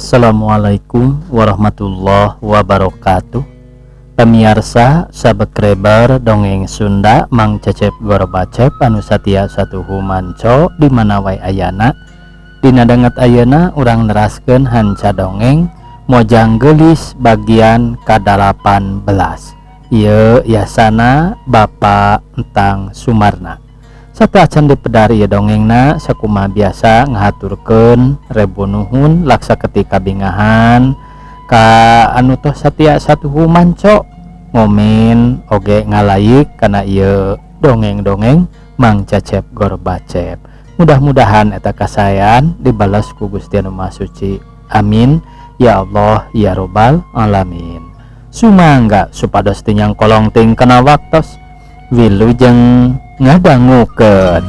Assalamualaikum warahmatullahi wabarakatuh. Pemirsa subscriber dongeng Sunda Mang Cecep Gorbacep anu satia satuhu manco di mana wae ayana. Dina danget ayeuna urang neraskeun hanca dongeng Mojang Geulis bagian ka-18. Ieu yasana Bapak Entang Sumarna. Sateuacan dipedar ieu dongengna sakumaha biasa ngahaturkeun rebu nuhun laksa ketika bingahan ka anu tos satia satuhu manco ngomen oge ngalaik kana ieu dongeng-dongeng Mang Cecep Gorbacep. Mudah-mudahan eta kasaean dibalas ku Gusti Anu Maha Suci. Amin ya Allah ya Robbal alamin. Sumangga supados teu nyangkolong ting kana waktos wilujeng ngadangukeun.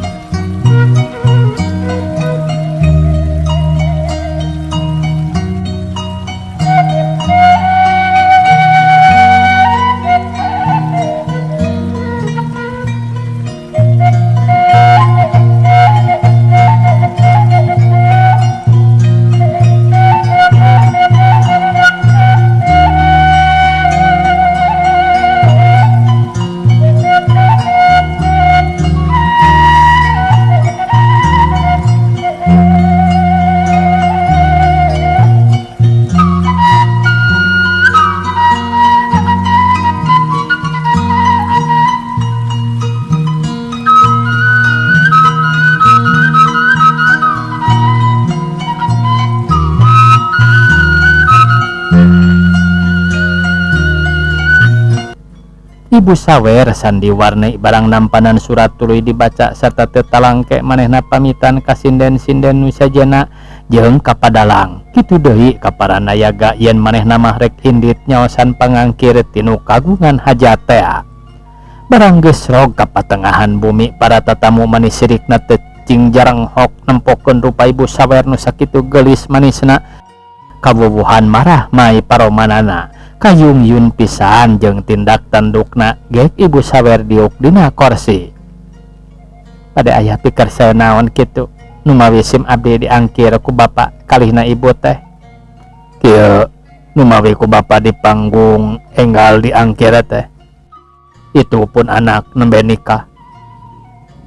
Ibu Sawer sandiwarni barang nampanan surat tuluy dibaca serta teu talangke manehna pamitan ka sinden-sinden nu sajena jeung ka padalang. Kitu deui ka para nayaga yen manehna mah rek indit nyaosan pangangkir tinu kagungan hajat tea. Barang geus rog ka patengahan bumi para tatamu manis sirikna teu cing jarang hok nempokeun rupa Ibu Sawer nu sakitu geulis manisna. Kawuwuhan marah mai paromanana. Kayung yun pisan jeung tindak tandukna gek Ibu Sawer diuk dina korsi. Pada ayah pikir saya naon kitu numawi sim abdi diangkir ku bapak kalihna ibu teh. Kieu numawi ku bapak di panggung enggal diangkir teh. Itu pun anak nembe nikah.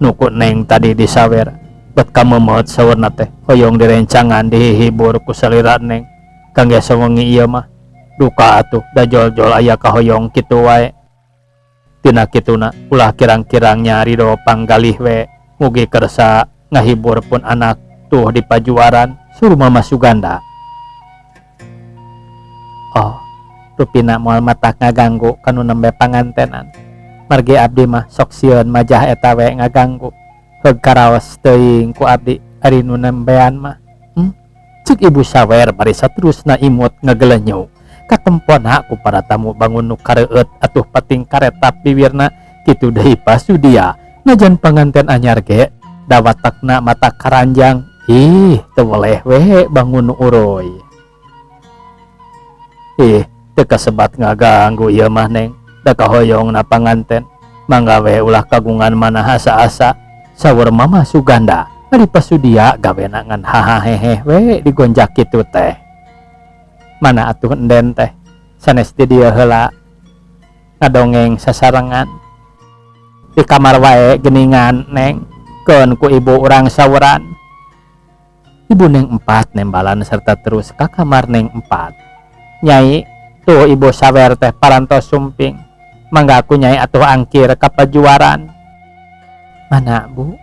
Nuku neng tadi disawer bet kamemeut saurna teh hoyong direncangan dihibur ku salira neng. Kangge sawengi ieu mah duka atuh da jol-jol aya kahoyong kitu wae. Tina kituna ulah kirang-kirang nyarido panggalih we mugi kersa ngahibur pun anak tuh di pajuaran suruh Mama Suganda. Oh, rupina moal matak ngaganggu kanu nembe pangantenan. Margi abdi mah sok sieun majah eta we ngaganggu. Heug karaos teuing ku abdi ari nu nembean mah. Cik Ibu Sawer bari saterusna imut ngagelenyu. Katempona ku para tamu bangun nu kareueut atuh pating karetap bibirna kitu deui pasudia. Najan panganten anyar ge dawatakna mata karanjang. Ih, teu weleh we bangun nu uruy. Ih, teu kasebat ngaganggu ieu mah neng. Da kahoyongna panganten. Mangga we ulah kagungan mana asa-asa. Saur Mama Suganda. Ari pasudia gawena ngan hahahehe we digonjak kitu teh. Mana atuh enden teh sanes di dieu heula ngadongeng sasarengan di kamar wae geningan neng keun ku ibu urang sawuran. Ibu neng empat nembalan serta terus ka kamar neng empat. Nyai tuh Ibu Sawer teh parantos sumping mangga ku nyai atuh angkir ka pajuaran. Mana bu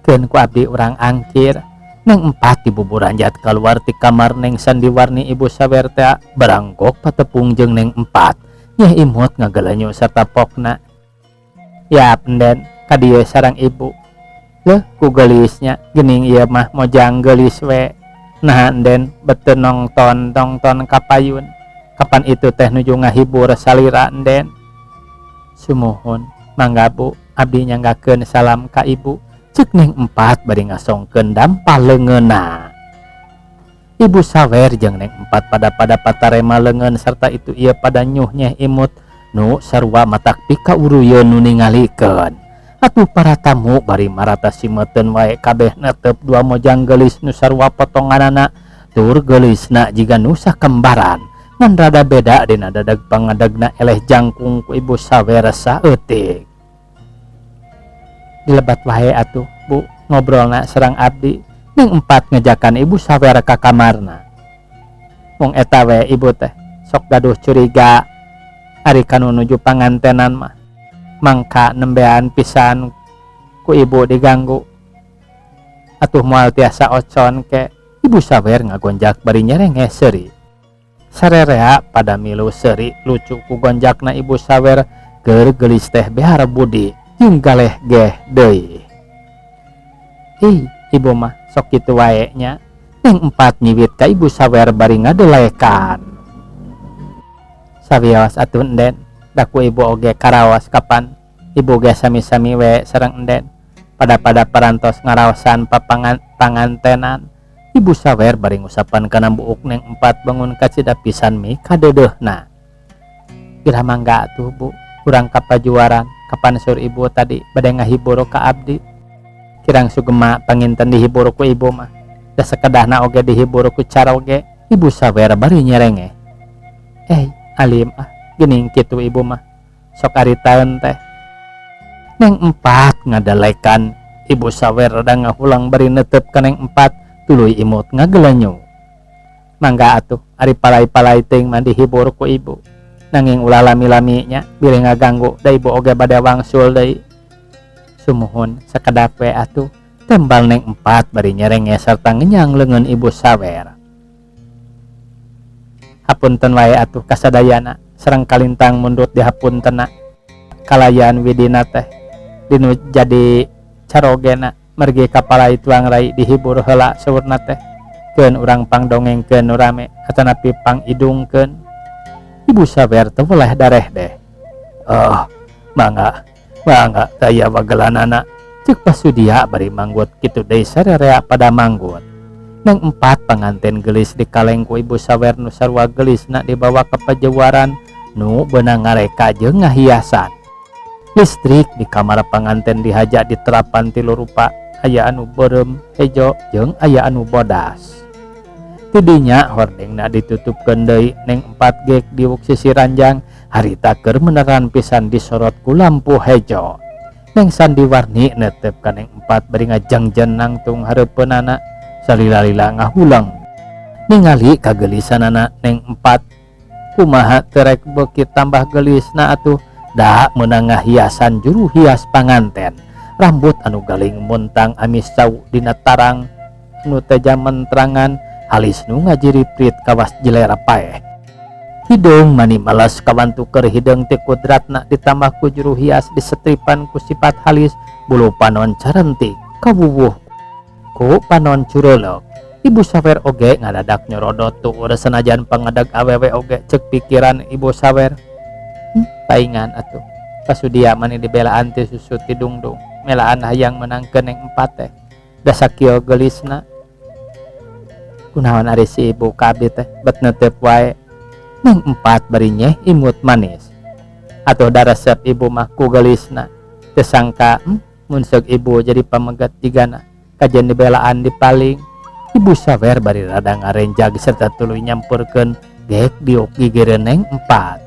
keun ku abdi urang angkir. Neng empat dibuburanjat keluar ti kamar neng sandiwarni Ibu Sawer teh barangkok patepung jeung neng empat. Nyeh imut ngagelenyu serta pokna. Yap enden ka dieu sareng ibu. Leuh ku geulisnya geuning ieu mah mojang geulis we. Nah enden beteu nongton tongton kapayun. Kapan itu teh nuju ngahibur salira enden. Sumuhun mangga bu abdi nyanggakeun salam ka ibu. Cek neng empat bari ngasongkeun dampal leungeunna. Ibu Sawer jeung neng empat pada-pada patarema leungeun serta itu ieu pada nyuh nyeh imut nu sarua matak pika uruyeun nu ningalikeun. Atuh para tamu bari marata simeteun wae kabeh netep dua mojang geulis nu sarua potonganana Tur geulisna jiga nu sakembaran ngan rada beda dina dadeg pangadegna eleh jangkung ku Ibu Sawer saeutik. Dilebat wae atuh Bu ngobrolna sareng abdi. Neng Empat ngejakan Ibu Sawer ka kamarna. Mung eta we ibu teh sok gaduh curiga ari kanu nuju pangantenan mah mangka nembean pisan ku ibu diganggu atuh moal tiasa ocon ke. Ibu Sawer ngagonjak bari nyerengeh seuri. Sarerea pada milu seuri lucu ku gonjakna Ibu Sawer keur geulis teh behar budi jeung galeh geh deui. Ih, ibu mah sok kitu wae nya. Neng Empat nyiwit ka Ibu Sawer bari ngadelekan. Sawios atuh Enden, da ku ibu oge karaos kapan ibu ge sami-sami we sareng Enden. Pada-pada parantos ngaraosan papangan pangantenan. Ibu Sawer bari ngusapan kana buuk Neng Empat bangun kacida pisan mi kadeudeuhna. Geura mangga atuh Bu, urang ka pajuaran kapan saur ibu tadi bade ngahibur ka abdi. Kirang sugema panginten dihibur ku ibu mah. Da sakedahna oge dihibur ku caroge. Ibu Sawer bari nyerengeh. Eh, alim ah, geuning kitu ibu mah. Sok aritaeun teh. Neng Empat ngadalekan. Ibu Sawer rada ngahulang bari netep ka Neng Empat tuluy imut ngagelenyu. Mangga atuh ari palai-palai teuing mah dihibur ku ibu. Nanging ulah lami-lami nya bilih ngaganggu da ibu oge bade wangsul deui. Sumuhun sakedap we atuh, tembal Neng Empat bari nyerenge sarta ngenyang leungeun Ibu Sawer. Hapunten wae atuh kasadayana sareng kalintang mundut dihapuntenna kalayan widina teh dinu jadi carogena margi kapalai tuang rai dihibur heula saurna teh keun urang pangdongengkeun nu rame atanapi pangidungkeun. Ibu Sawer teu weleh dareh deh. Oh, mangga mangga taya wagelanana, cek pasudia bari manggut kitu deui sarerea pada manggut. Neng Empat panganten geulis dikaleng ku Ibu Sawer nu sarua geulisna dibawa ka pajawaran nu beunang ngareka jeung ngahiasan. Listrik di kamar panganten dihaja diterapan tilu rupa, aya anu beureum, hejo jeung aya anu bodas. Tidinya hordengna ditutupkeun deui. Neng Empat gek diuk sisi ranjang harita keur meneran pisan disorot ku lampu hejo. Neng Sandiwarni netep ka Neng Empat bari ngajangjen nangtung hareupeunana salila-lila ngahulang. Ningali kagelisanana Neng Empat, kumaha teu rek beuki tambah geulisna atuh da meunang ngahiasan juru hias panganten. Rambut anu galing muntang amis cau dina tarang nu teja mentrangan, halis nu ngajiriprit kawas jelera paeh. Hideung mani males kawantu keur hideung ti kudratna ditambah ku juru hias disetripan ku sifat halis, bulu panon carentik kawuwuh ku panon cureulek. Ibu Sawer oge ngadadak nyorodot tuur sanajan pangadag awewe oge cek pikiran Ibu Sawer. Paingan atuh pasudia mani dibelaan ti susu ti dungdung melaan hayang menangkeun Neng Empat teh da sakieu geulisna. Kunaon ari si ibu ka abdi teh bet neuteup wae. Neng Empat bari nyeh imut manis. Atuh da resep ibu mah ku geulisna teu sangka mun seug ibu jadi pamegat jigana kajen dibelaan dipaling. Ibu Sawer bari rada ngarenjag serta tuluy nyampeurkeun gek diuk gigireun Neng Empat.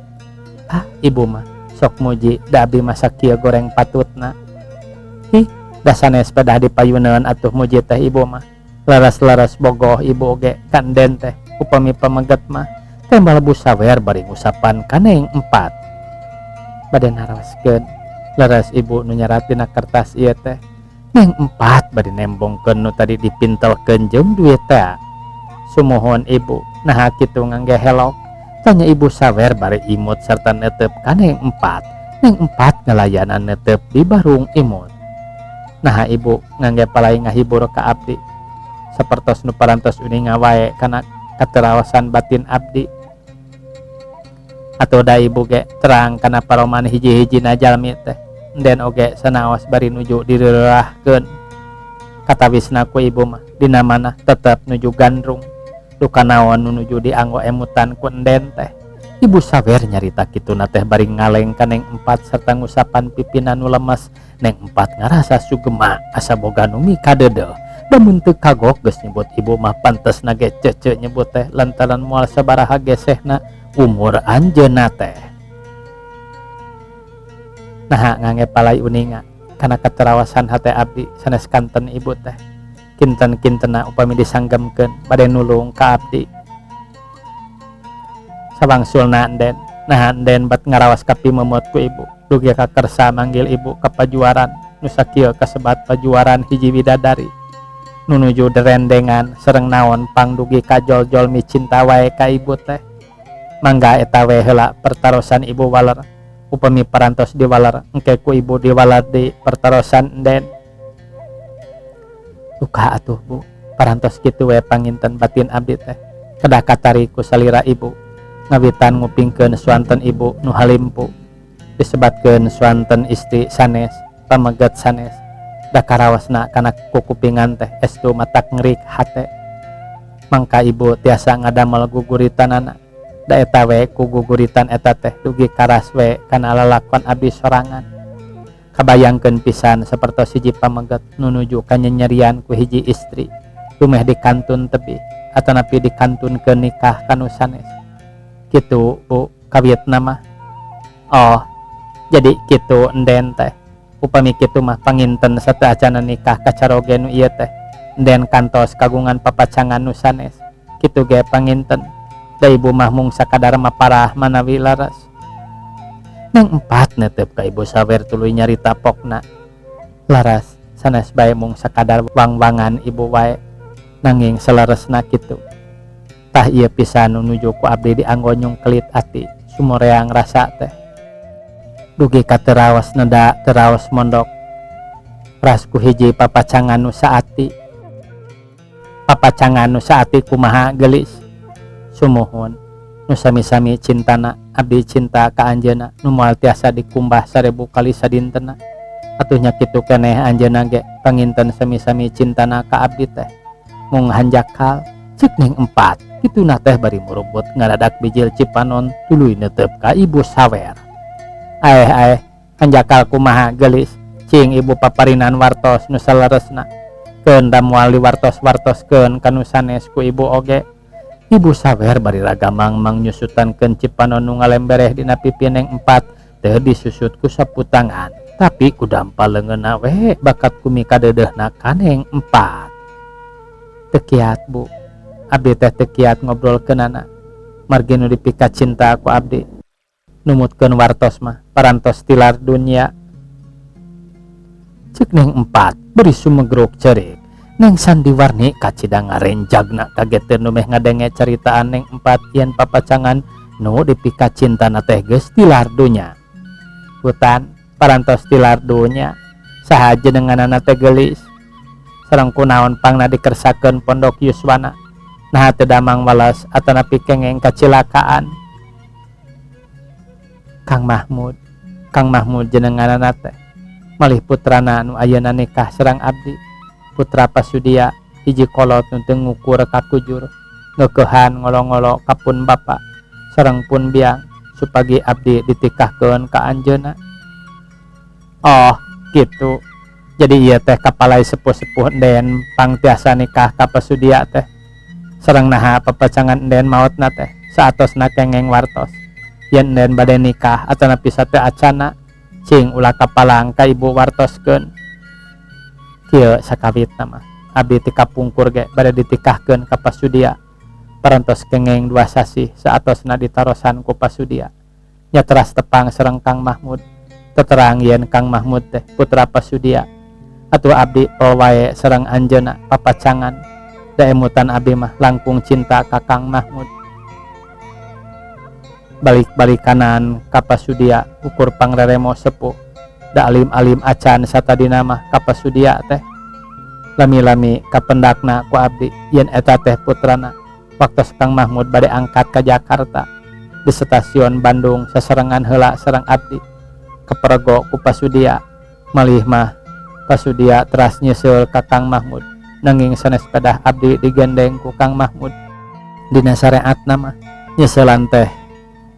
Ah, ibu mah sok muji da abdi mah sakieu goreng patutna. Ih, da sanes pedah dipayuneun atuh muji teh ibu mah. Leres-leres bogoh ibu oge ka Enden teh upami pameget mah, tembal Bu Sawer bari ngusapan ka Neng Empat. Bade naroskeun, leres ibu nu nyarat dina kertas ieu teh. Neng Empat bari nembongkeun nu tadi dipintelkeun jeung duit teh. Sumuhun ibu, naha kitu ngangge helok? Tanya Ibu Sawer bari imut serta netep ka Neng Empat. Neng Empat ngelayanan netep di barung imut. Naha ibu ngangge palai ngahibur ka abdi sapertos nu parantos uninga wae kana katerawasan batin abdi. Atuh da ibu ge terang kana paroman hiji-hijina jalmi teh. Enden oge sanaos bari nuju direurahkeun. Katawisna ku ibu mah dina manah tetep nuju gandrung. Duka naon nu nuju dianggo emutan ku Enden teh. Ibu Sawer nyarita kituna teh bari ngaleng ka Neng Empat serta ngusapan pipina nu lemes. Neng Empat ngarasa sugema asa boga nu mikadeudeuh. Da mun teu kagok geus nyebut ibu mah pantesna ge cece nyebut teh lantaran moal sabaraha gesehna umur anjeunna teh. Naha ngange palai uninga kana katerawasan hate abdi sanes kanten ibu teh. Kinten-kintena upami disanggemkeun bade nulung ka abdi. Sawangsulna enden, naha enden bat ngarawas ka pimemot ku ibu. Dugi ka kersa manggil ibu ka pajuaran nu sakieu kasebat pajuaran hiji widadari. Nu nuju derendengan sareng naon pang dugi ka jol-jol micinta wae ka ibu teh. Mangga eta we heula pertarosan ibu waler. Upami parantos diwaler engke ku ibu diwaler di pertarosan enden. Duka atuh bu, parantos kitu we panginten batin abdi teh. Kedah katari ku salira ibu. Ngawitan ngupingkeun suanten ibu nu halimpu. Disebatkeun suanten istri sanes, pameget sanes. Da karawasna kana kukupingan teh estu matak ngerik hate. Mangka ibu tiasa ngadamel guguritanana. Da eta we ku guguritan eta teh dugi karas we kana lalakon abdi sorangan. Kabayangkeun pisan sapertos hiji pameget nu nuju kanyenyerian ku hiji istri dumeh dikantun tebih atanapi dikantunkeun nikah ka nu sanes. Kitu bu kawitna mah. Oh, jadi kitu enden teh. Upami kitu mah panginten sateuacanna nikah ka caroge nu ieu teh. Enden kantos kagungan papacangan nu sanes. Kitu ge panginten. Da ibu mah mung sakadar maparah manawi laras. Neng empat netep ka ibu sawer tuluy nyarita pokna. Laras sanes bae mung sakadar wang-wangan ibu wae. Nanging saleresna kitu. Tah ieu pisan nu nuju ku abdi dianggo nyungkelit ati sumoreang rasa teh. Dugi ka teu raos neda teu raos mondok. Ras ku hiji papacangan nu saati. Papacangan nu saati kumaha geulis. Sumuhun nu sami-sami cintana abdi cinta ka anjeunna nu moal tiasa dikumbah sarebu kali sadintena. Atuh nya kitu keneh anjeunna ge panginten sami-sami cintana ka abdi teh. Mung hanjakal cek neng empat kituna teh bari murubut ngadadak bijil cipanon tuluy netep ka ibu sawer. Aeh aeh hanjakal kumaha geulis cing ibu paparinan wartos nu saleresna. Keun da moal diwartos-wartoskeun ka nu sanes ku ibu oge. Ibu sawer bari ragamang mang nyusutankeun cipanon nu ngalembereh dina pipi neng empat teu disusut ku saputangan tapi ku dampal leungeunna we bakat ku mikadeudeuhna ka neng empat. Teu kiat bu, abdi teh teu kiat ngobrolkeunana. Margi nu dipika cinta ku abdi numutkeun wartos mah parantos tilar dunya. Ceuk neng empat bari sumegruk ceurik. Neng Sandiwarni kacida ngarenjagna kageteun nu meh ngadenge caritaan neng empat yen papacangan nu dipika cintana teh geus tilar dunya. Hutan parantos tilar dunya saha jenenganana teh geulis. Sareng kunaon pangna dikersakeun pondok yuswana. Naha teu damang wales atanapi kengeng kacilakaan. Kang Mahmud, Kang Mahmud jenenganana teh malih putrana nu ayeuna nikah sareng abdi. Putra Pasudia hiji kolot nu teu ngukur kakujur ngeukehan ngolo-ngolo ka pun bapa sareng pun biang supagi abdi ditikahkeun ka anjeunna. Oh, kitu. Jadi ieu teh kapalai sepuh-sepuh enden pang tiasa nikah ka Pasudia teh. Sareng naha papacangan enden maotna teh saatosna kengeng wartos. Yen enden bade nikah atanapi sateuacana cing ulah kapalang ka ibu wartoskeun. Kieu sakawitna mah abdi ti kapungkur ge bade ditikahkeun ka Pasudia. Parantos kengeng 2 sasih saatosna ditarosan ku Pasudia. Nya teras tepang sareng Kang Mahmud. Teterang yen Kang Mahmud teh putra Pasudia. Atuh abdi pol wae sareng anjeunna papacangan. Da emutan abdi mah langkung cinta ka Kang Mahmud. Balik-balik kanan ka Pasudia ukur pangreremo sepuh. Da alim-alim acan satadina mah ka Pasudia teh. Lami-lami kapendakna ku abdi yen eta teh putrana. Waktos Kang Mahmud bade angkat ka Jakarta di stasiun Bandung sasarengan heula sareng abdi. Kapergo ku Pasudia. Malih mah Pasudia teras nyeuseul ka Kang Mahmud. Nanging sanes pedah abdi digendeng ku Kang Mahmud. Dina sareatna mah nyeuselan teh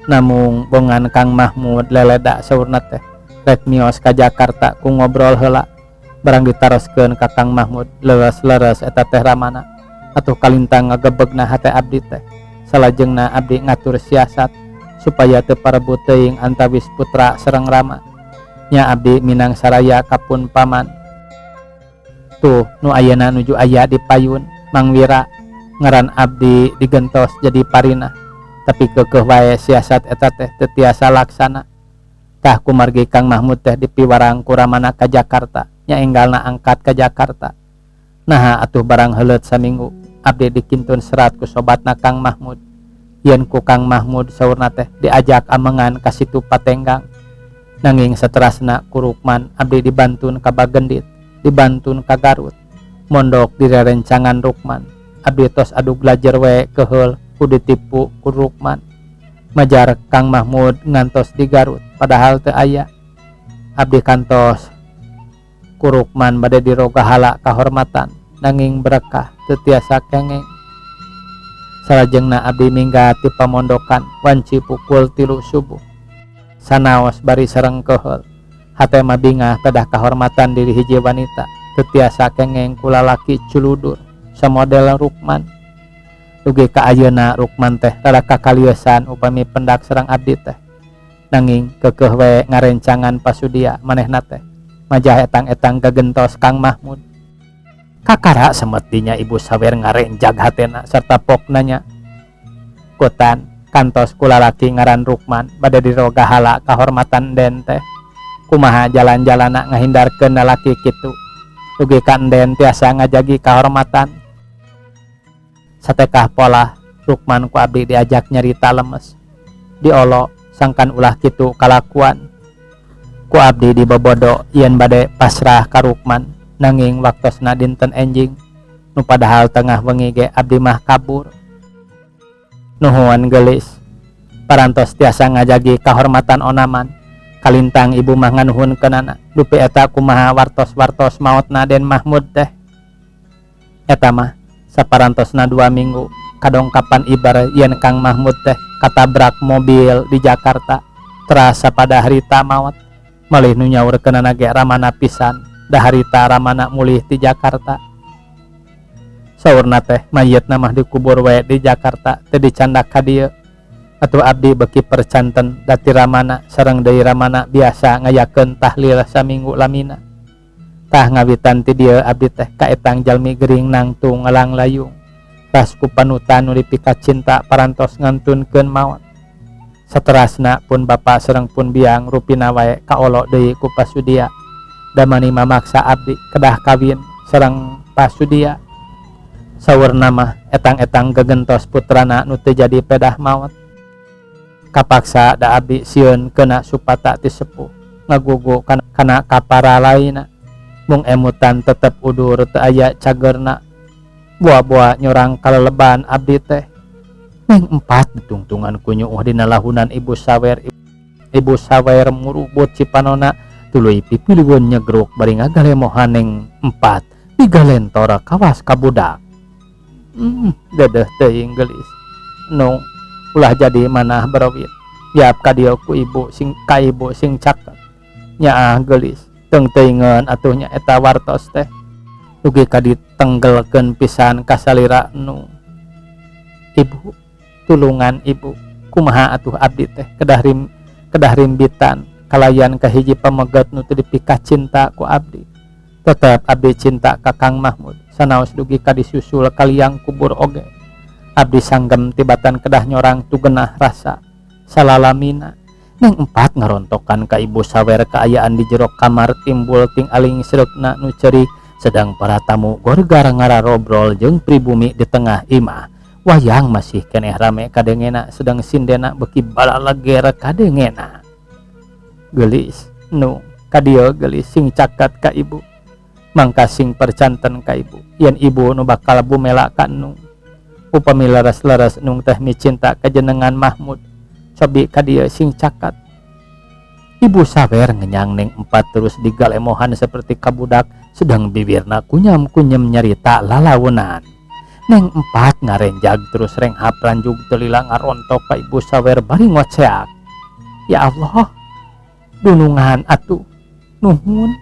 namung bongan Kang Mahmud leleda saurna teh. Rek mios ka Jakarta ku ngobrol heula. Barang ditaroskeun ka Kang Mahmud leres-leres eta teh ramana. Atuh kalintang ngagebegna hate abdi teh. Salajengna abdi ngatur siasat supaya teu parebut teuing antawis putra sareng rama. Nya abdi minang saraya ka pun paman. Tuh nu ayeuna nuju aya di payun Mang Wira ngaran abdi digentos jadi parina. Tapi keukeuh wae siasat eta teh teu tiasa laksana. Tah kumargi Kang Mahmud teh dipiwarang ku ramana ka Jakarta. Nya enggalna angkat ka Jakarta. Naha atuh barang heuleut saminggu abdi dikintun serat ku sobatna Kang Mahmud. Yen ku Kang Mahmud saurna teh diajak amengan ka situ Patenggang. Nanging saterasna ku Rukman abdi dibantun ka Bagendit, dibantun ka Garut. Mondok di rerencangan Rukman. Abdi tos adug lajer we keheul ku ditipu ku Rukman. Majar Kang Mahmud ngantos di Garut padahal teu aya. Abdi kantos ku Rukman bade dirogahala kahormatan nanging berekah teu tiasa kengeng. Salajengna abdi minggat ti pamondokan wanci pukul 3 subuh. Sanaos bari sareng keheul. Hate mah bingah pedah kahormatan diri hiji wanita teu tiasa kengeng ku lalaki culudur samodel Rukman. Dugi ka ayeuna Rukman teh rada kakaliesan upami pendak sareng abdi teh. Nanging keukeuh we ngarencangan pasudia manehna teh. Majah etang-etang gagentos Kang Mahmud. Kakara semet dinya Ibu Sawer ngarenjag hatena serta pok nanya. Kutan kantos kulalaki ngaran Rukman bade dirogahala kahormatan den teh. Kumaha jalan-jalana ngahindarkeun lalaki kitu. Dugi ka den tiasa ngajagi kahormatan. Satekah polah Rukman ku abdi diajak nyarita lemes. Diolo sangkan ulah kitu kalakuan. Ku abdi dibobodo yen bade pasrah ka Rukman. Nanging waktosna dinten enjing nu padahal tengah wengi ge abdi mah kabur. Nuhun geulis parantos tiasa ngajagi kahormatan onaman. Kalintang ibu mah nganuhunkeunana dupi eta kumaha wartos-wartos maotna Den Mahmud teh. Eta mah saparantosna 2 minggu kadongkapan ibar yen Kang Mahmud teh katabrak mobil di Jakarta. Terasa pada harita maot malih nu nyaurkeunana ge ramana pisan. Daharita ramana mulih ti Jakarta. Saurna teh mayitna mah dikubur we di Jakarta teu dicandak ka dieu. Atuh abdi beuki percanten dati ramana sareng deui ramana biasa ngayakeun tahlil saminggu lamina. Tah ngawitan ti dieu abdi teh kaetang jalmi gering nangtung ngalang layung. Ras ku panutan nu dipikacinta parantos ngantunkeun maot. Saterasna pun bapa sareng pun biang rupina wae kaolo deui ku pasudia. Damani mamaksa abdi kedah kawin sareng pasudia. Saurna mah etang-etang gegentos putrana nu teu jadi pedah maot. Kapaksa da abdi sieun keuna supata ti sepuh ngagugu kana kapara lainna. Mung emutan tetep udur teu aya cagerna. Boa-boa nyorang kaleleban abdi teh. Neng 4 ditungtungan ku nyuuh dina lahunan Ibu Sawer. Ibu Sawer murubut cipanona tuluy pipilueun nyegruk bari ngagalemohan neng 4 digalentor kawas kabudak. Dedeh teuing geulis. Nu ulah jadi manah berowit. Yap ka dieu ku ibu sing ka ibu sing caket. Nyaah geulis. Teung teuingeun atuh nya eta wartos teh. Dugi ka ditenggelkeun pisan ka salira nu. Ibu, tulungan ibu. Kumaha atuh abdi teh kedah rimbitan kalayan ka hiji pameget nu teu dipikacinta ku abdi. Tetep abdi cinta ka Kang Mahmud sanaos dugi ka disusul kaliang kubur oge. Abdi sanggem tibatan kedah nyorang tugenah rasa salalamina. Neng 4 ngarontokan ka Ibu Sawer kaayaan di jero kamar timbul ting aling sreukna nu ceurik sedang para tamu gorgar ngararobrol jeung pribumi di tengah imah. Wayang masih keneh rame kadengena sedang sindena beuki balaleger kadengena. Geulis nu kadieu geulis sing caket ka ibu. Mangka sing percanten ka ibu yen ibu nu bakal bumela ka nu. Upami leres-leres nung teh micinta kajenengan Mahmud cobi ka dieu sing caket. Ibu Sawer ngenyang neng 4 terus digalemohan seperti kabudak sedang bibirna kunyam-kunyam nyarita lalaunan. Neng 4 ngarenjag terus renghap ranjug telila ngarontok ka Ibu Sawer bari ngoceak. Ya Allah, dunungan atuh nuhun.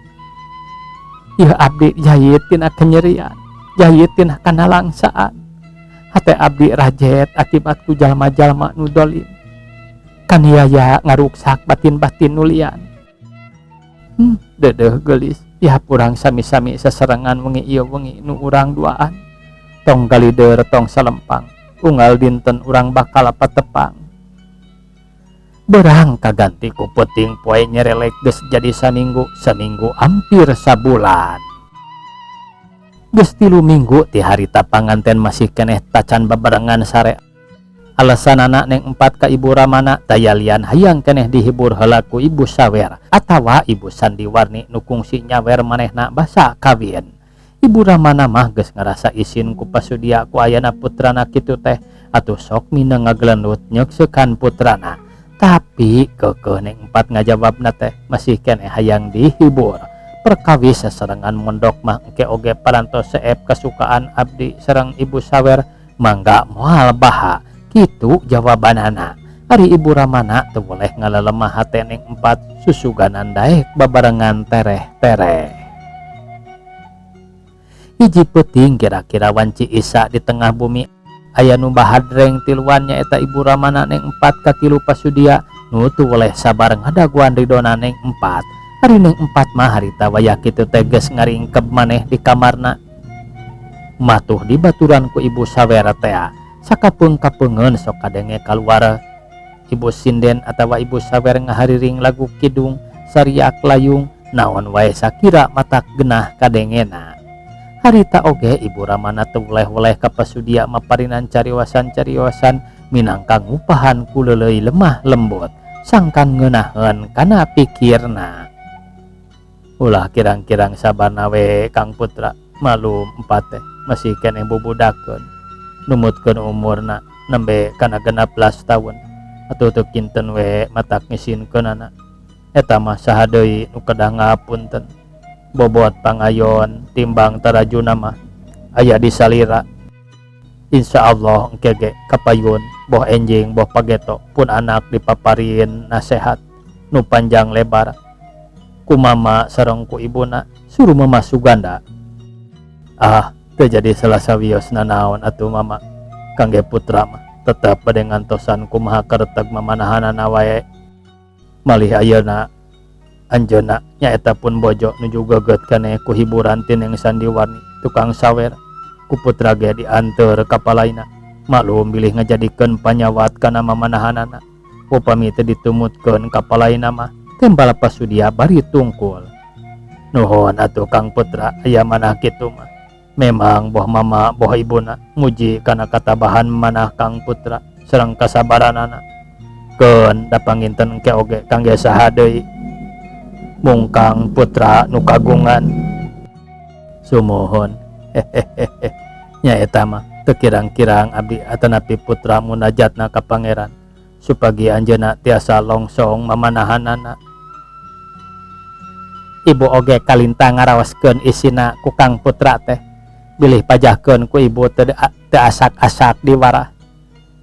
Ieu abdi jahit tina kenyerian, jahit tina kanalangsaan. Hate abdi rajet akibat ku jalma-jalma nu dolim. Kaniaya ngaruksak batin-batin nu lian. Dedeuh geulis, pihak urang sami-sami sasarengan wengi ieu wengi nu urang duaan. Tong galider tong salempang, unggal dinten urang bakal patepang. Berang kaganti ku peuting poe nyerelek geus jadi saminggu, saminggu hampir sabulan. Geus 3 minggu ti harita panganten masih keneh tacan babarengan sare. Alasanana Neng Empat ka Ibu Ramana tayalian hayang keneh dihibur heula ku Ibu Sawer atawa Ibu Sandiwarni nu kungsi nyawer manehna basa kawin. Ibu Ramana mah geus ngarasa isin ku pasudia ku ayana putrana kitu teh atuh sok mineng ngagelendut nyeuksekan putrana. Tapi keukeuh Neng Empat ngajawabna teh masih keneh hayang dihibur. Perkawis sasarengan mondok mah engke oge parantos seep kasukaan abdi sareng Ibu Sawer mangga moal baha. Kitu jawabanana. Ari Ibu Ramana teu boleh ngalelemah hate Neng Empat susuganan daek babarengan tereh-tereh. Hiji peuting kira-kira wanci Isa di tengah bumi aya nu bahadreng tiluan nyaeta Ibu Ramana Neng Empat katilu pasudia nu teu boleh sabar ngadaguan ridona Neng Empat. Ari Neng Empat mah harita wayah kitu teh geus ngaringkeb maneh di kamarna. Matuh dibaturan ku Ibu Sawer tea. Sakapeung-kapeungeun sok kadenge kaluar Ibu Sinden atawa Ibu Sawer ngahariring lagu kidung sariak layung naon wae sakira matak genah kadengena. Harita oge Ibu Ramana teu weleh-weleh ka pasudia maparinan cariwasan-cariwasan minangka ngupahan ku leuleuy lemah lembut sangkan ngeunaheun kana pikirna. Ulah kirang-kirang sabarna we Kang Putra, malum empat teh masih keneh bubudakeun numutkeun umurna nembe kana 16 taun atuh teu kinten we matak ngisinkeunana. Eta mah saha deui nu kedah ngapunten. Bobot pangayon timbang tarajuna mah aya di salira. Insyaallah engke ge kapayun boh enjing boh pageto pun anak dipaparin nasehat nu panjang lebar ku mama sareng ku ibuna suruh Mama Suganda. Ah, teu jadi salasa wios nanaon atuh mama kangge putra mah tetep bade ngantosan kumaha kareteg mamanahanana wae. Malih ayeuna anjeunna nyaeta pun bojo nuju geget keneh ku hiburan ti Neng Sandiwarni tukang sawer ku putra ge dianteur ka palaina. Maklum bilih ngajadikeun panyawat kana mamanahanana upami teu ditumutkeun ka palaina mah tembal pasudia bari tungkul. Nuhun atuh Kang Putra aya manah kitu mah. Memang boh mama boh ibuna muji kana katabahan manah Kang Putra sareng kasabaranana. Keun da panginten engke oge kangge saha deui mungkang putra nu kagungan. Sumuhun. Hehehe. Nyaeta mah teu kirang-kirang abdi atanapi putra munajatna ka pangeran supagi anjeunna tiasa longsong mamanahanana. Ibu oge kalintang ngaraoskeun isina ku Kang Putra teh bilih pajahkeun ku ibu teu asak-asak diwarah.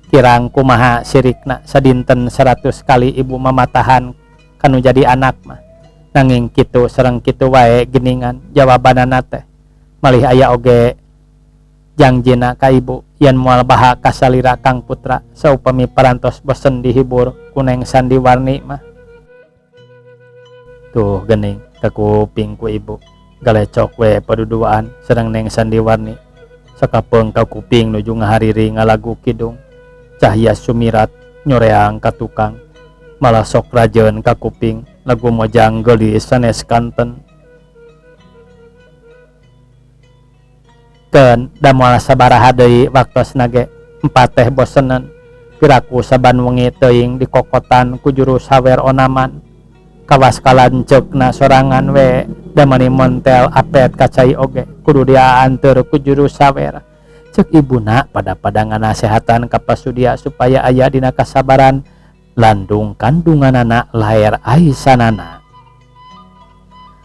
Kirang kumaha sirikna sadinten 100 kali ibu mamatahan kanu jadi anak mah. Nanging kitu sareng kitu wae geningan jawabanana teh. Malih aya oge jangjina ka ibu yen moal baha kasalira Kang Putra saupami parantos bosen dihibur ku Neng Sandiwarni mah. Tuh gening kakuping ku ibu galecok we paduduaan sareng Neng Sandiwarni. Sakapeung kakuping nuju ngahariri ngalagu kidung Cahya Sumirat nyoreang ka tukang malah sok rajeun kakuping lagu mojang geulis sanes kanten. Keun da moal sabaraha deui waktosna ge empat teh bosenan piraku saban wengi teuing dikokotan ku juru sawer onaman kawas kalanceukna sorangan we da mani montel apet kacai oge kudu diaanteur ku juru sawer. Ceuk ibuna pada-pada nganasehatan ka pasudia supaya aya dina kasabaran landung kandunganana laer aisanana.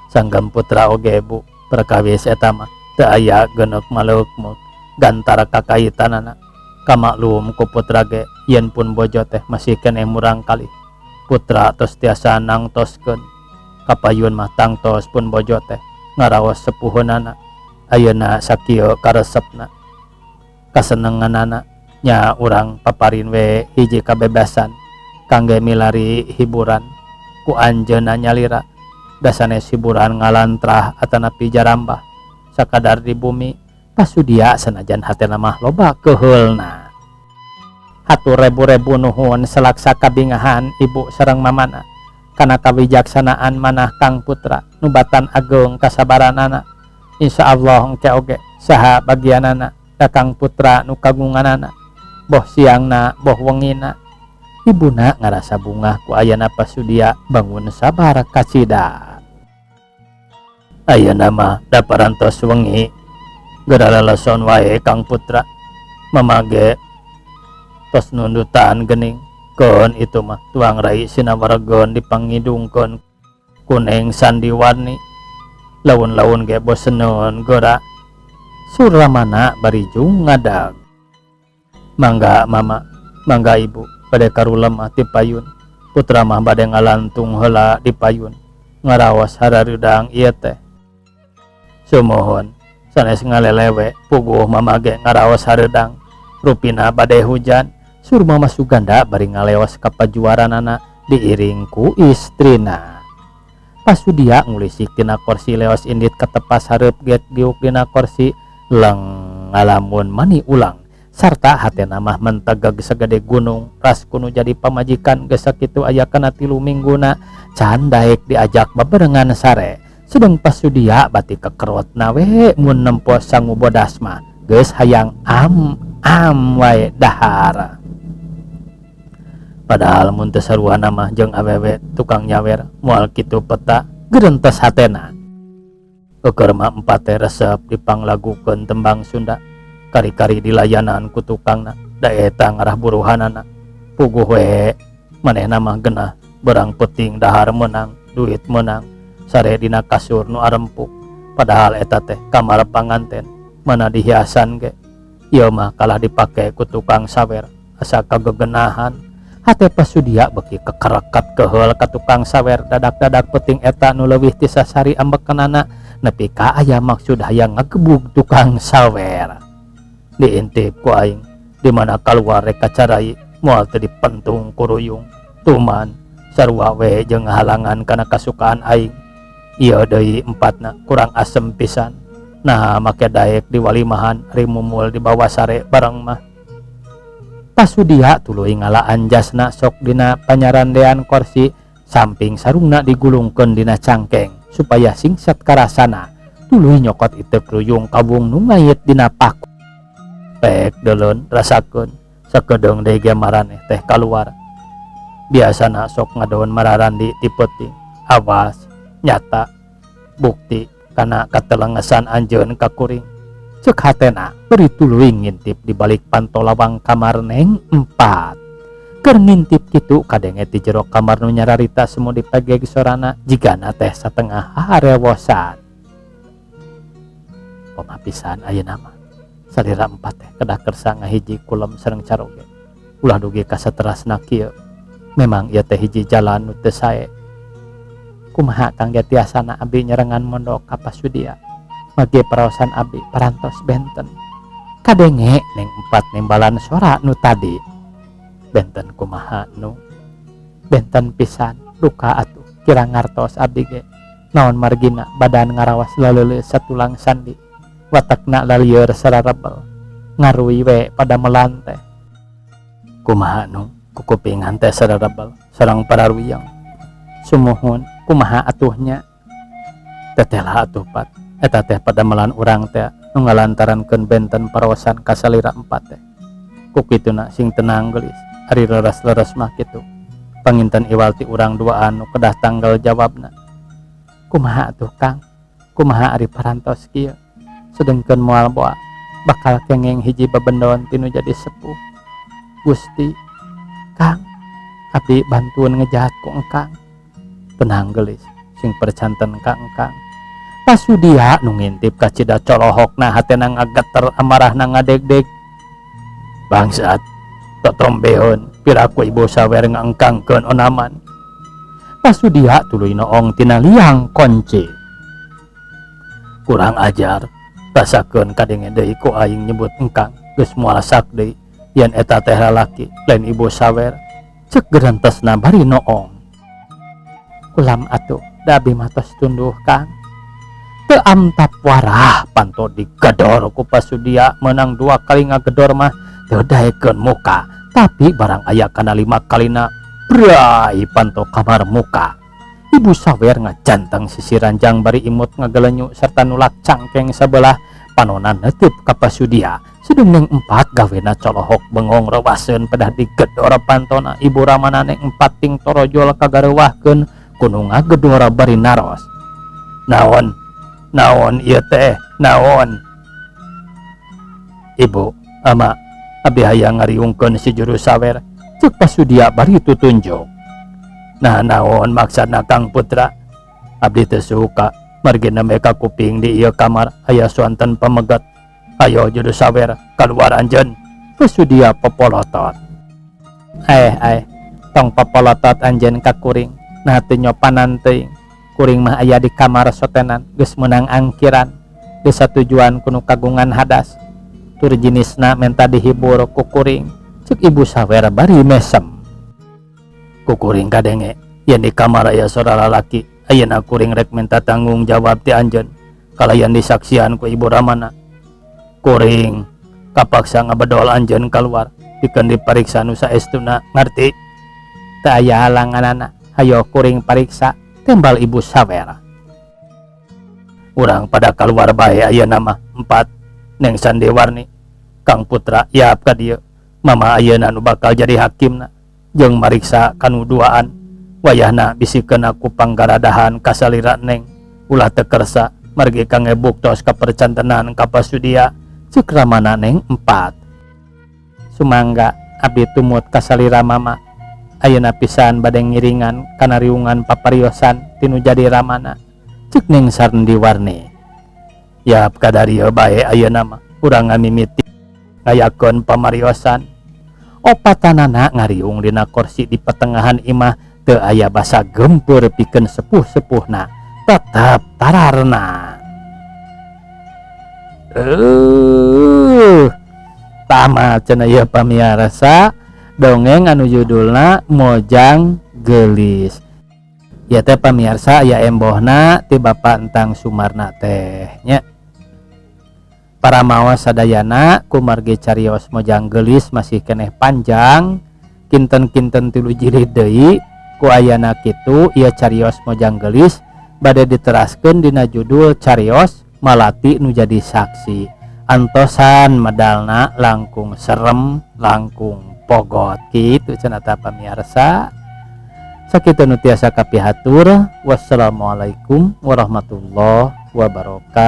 Sanggem putra oge bu perkawis eta mah teu aya geneuk maleukmeuk gantar kakaitanana. Kamaklum ku putra ge yen pun bojo teh masih keneh murang kali putra tos tiasa nangtoskeun kapayun mah tangtos pun bojo teh Ngaraos sepuheunana ayeuna sakieu karesepna kasenenganana nya urang paparin we hiji kabebasan kangge milari hiburan ku anjeunna nyalira da sanes hiburan ngalantrah atanapi jarambah sakadar di bumi pasudia sanajan hatena mah loba keuheulna. Hatur rebu-rebu nuhun salaksa kabingahan ibu sareng mamana kana kawijaksanaan manah Kang Putra nubatan ageung kasabaranana. Insyaallah engke oge saha bagianana da Kang Putra nu kagunganana boh siangna boh wengina. Ibuna ngarasa bungah ku ayana pasudia bangun sabar kacida. Ayeuna mah da parantos wengi geura leleson wae Kang Putra mamage tos nundutan geuning keun itu mah tuang rai sinawaregeun dipangidungkeun ku Neng Sandiwarni laun-laun ge boseneun geura Suramana barijung ngadag. Mangga mama mangga ibu bade karulem mah ti payun putra mah bade ngalantung heula di payun ngaraos harareudang ieu teh. Sumuhun sanes ngalelewe puguh mama ge ngaraos hareudang rupina bade hujan sur mama Suganda bari ngaleos ka pajuaranana diiring ku istrina. Pasudia ngulisik tina korsi leos indit katepas hareup get diuk dina korsi leng ngalamun mani ulang sarta hatena mah mentegeg sagede gunung ras kuno jadi pamajikan geus sakitu aya kana 3 mingguna can daek diajak babarengan sare sedeng pasudia bati kekerotna we mun nempo sangu bodas mah geus hayang am am wae dahar. Padahal mun teu saruana mah jeung awewe tukang nyawer moal kitu peta gerentes hatena. Eueur mah empat teh resep dipanglagukeun tembang Sunda kari-kari dilayanan ku tukangna da eta ngarah buruhanana puguh we manehna mah genah berang peuting dahar meunang duit meunang sare dina kasur nu arempuk padahal eta teh kamar panganten mana dihiasan ge ieu mah kalah dipake ku tukang sawer asa kagegenahan hate pasudia beuki kekerekat keheul ka tukang sawer dadak-dadak peuting eta nu leuwih ti sasari ambekanana nepi ka aya maksud hayang ngagebug tukang sawer diintip ku aing di mana kaluar rek kacarai moal teu dipentung kuruyung tuman sarua we jeung halangan kana kasukaan aing ieu deui empatna kurang asem pisan nah make daek di walimahan ari mumul di bawah sare bareng mah. Pasudia tuluy ngalaan jasna sok dina panyarandean korsi samping sarungna digulungkeun dina cangkeng supaya singset karasana tuluy nyokot iteuk ruyung kawung nu ngait dina paku pek deuleun rasakeun sakedeung deui ge maraneh teh kaluar biasana sok ngadoon mararandi ti peuting awas nyata bukti kana katelengesan anjeun ka kuring ceuk hatena beri tuluy ngintip di balik panto lawang kamar Neng 4 keur ngintip kitu kadenge ti jero kamar nu nyararita semu dipegeg sorana jigana teh satengah harewosan. Pamapisan ayeuna mah salira 4 teh kedah kersa ngahiji kulem sareng caroge ulah dugi ka saterasna kieu memang ieu teh hiji jalan nu teu sae. Kumaha kangge tiasana abdi nyerengan mondok ka pasudia mage paraosan abdi parantos benten kadenge Neng 4 nembalan sora nu tadi benten kumaha nu benten pisan duka atuh kira ngartos abdi ge naon margina badan ngarawas laleuleus satulang sandi watakna lalieur sararebel ngarui we pada melante kumaha nu kukupingan teh sararebel sareng pararuyang sumuhun kumaha atuhnya teteh lah atuh pat eta teh padamelan urang teh nu ngalantarankeun benten paraosan ka salira 4 teh ku kituna sing tenang geulis ari leres-leres mah kitu panginten iwal ti urang duaan nu kedah tanggal jawabna kumaha atuh Kang kumaha ari parantos kieu sedengkeun moal boa bakal kengeng hiji babendon tinu jadi sepuh Gusti Kang abdi bantuan ngejahat ku engkang tenang geulis sing percanten ka engkang pasudia nu ngintip kacida colohokna hatena ngageter amarahna ngadegdeg bangsat totombeun piraku ibu sawer ngangkangkeun onaman pasudia tuluy noong tina liang konci. Kurang ajar, rasakeun kadenge deui ku aing nyebut engkang, geus moal sak deui yen eta teh lalaki lain Ibu Sawer, cek gerentesna bari noong. Kulam atuh, da abi mah tos tunduh, Kang. Teu amtap warah panto digedor ku Pasudia. Meunang dua kali ngagedor mah teu daekeun muka, tapi barang aya kana lima kalina, brai panto kamar muka. Ibu Sawer ngajanteng sisi ranjang bari imut ngagelenyu serta nulak cangkeng sabelah, panona neuteub ka Pasudia. Sedeng Neng Empat gawena colohok bengong rewaseun pedah digedor pantona Ibu Ramana. Neng Empat ting torojol kagareuwahkeun ku nu ngagedor bari naros, "Naon, naon ieu teh, naon?" "Ibu, Ama, abdi hayang ngariungkeun si juru sawer," cek Pasudia bari tutunjuk. "Nah, naon maksudna, Kang Putra?" "Abdi teu suka margi nembe ka kuping di ieu kamar aya suanten pameget. Ayo juru sawer, kaluar anjeun," Pasudia popolotot. "Eh eh, tong popolotot anjeun ka kuring. Nah, teu nyopanan teuing. Kuring mah aya di kamar sotenan geus meunang angkiran, geus satujuan ku nu kagungan hadas tur jinisna menta dihibur ku kuring," cek Ibu Sawer bari mesem. "Ku kuring kadenge yen di kamar aya sora lalaki. Ayeuna kuring rek minta tanggung jawab ti anjeun kalayan disaksian ku Ibu Ramana. Kuring kapaksa ngabedol anjeun keluar pikeun dipariksa nu saestuna, ngarti?" "Teu aya halanganana, hayo kuring pariksa," tembal Ibu Sawer. "Urang pada keluar bae ayeuna mah, Empat, Neng Sandiwarni, Kang Putra, yap ka dieu. Mama ayeuna nu bakal jadi hakimna jeung mariksa kanu duaan. Wayahna bisi kena ku panggaradahan kasalira Neng ulah teu kersa margi kangge buktos kapercantenan ka Pasudia," cek ramana Neng Empat. "Sumangga, abdi tumut kasalira Mama. Ayeuna pisan bade ngiringan kana riungan papariosan tinu jadi ramana," cek Neng Sandiwarni. "Yap kadarieu bae, ayeuna mah urang ngamimiti ngayakeun pamariosan." Opatanana ngariung dina korsi di pertengahan imah. Teu aya basa gempur pikeun sepuh-sepuhna, tetep tararna. Tamat cenah ieu, pamiarsa, dongeng anu judulna Mojang Geulis. Ya teh, pamiarsa, aya embohna ti Bapak Entang Sumarna teh nya. Para mawas sadayana, kumargi carios Mojang Geulis masih keneh panjang, kinten-kinten tilu jilid deui. Ku ayana kitu, ieu carios Mojang Geulis bade diteraskeun dina judul carios Malati Nu Jadi Saksi. Antosan medalna langkung serem, langkung pogot kitu cenah. Tah, pamiarsa, sakitu nu tiasa kapihatur. Wassalamualaikum warahmatullahi wabarakatuh.